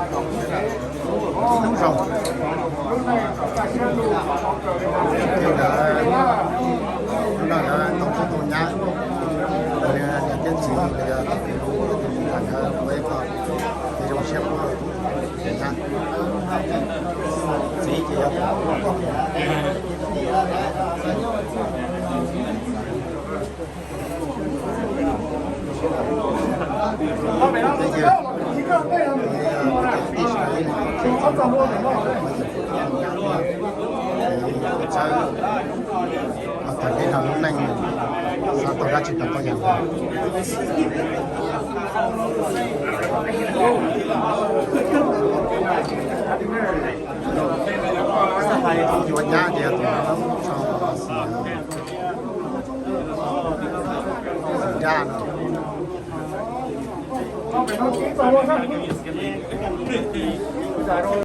Ib lub zoo, ces lawv, lub no lawv tau tub tau nyab, niam thiab txiv, lawv tus ntxhais ntawd ua ib qho, ces zoo siab ua nyab. Txiv ces yog Thaum tej no lub neej xav tau dab tsi tau tau yam ntawd. Yuav nyab tias tus no, tus daj no.